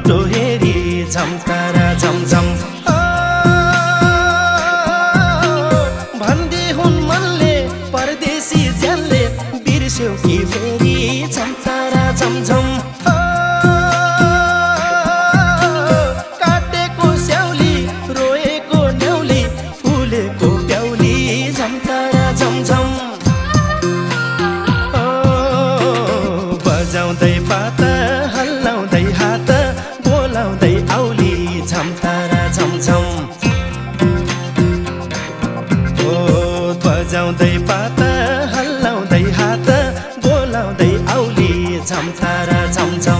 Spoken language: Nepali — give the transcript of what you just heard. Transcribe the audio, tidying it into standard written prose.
बाटो हेरी झमतारा झमझम भन्दी हुन् मनले परदेशी ज्यानले बिर्स्यौ कि फेरि झमतारा झमझम काटेको स्याउली रोएको न्याउली फुलेको प्याउली झमतारा झमझम बजाउँदै पाता हल्लाउँदै हात बोलाउँदै आउली झमतारा झमझम बजाउँदै पाता हल्लाउँदै हात बोलाउँदै आउली झमतारा झमझम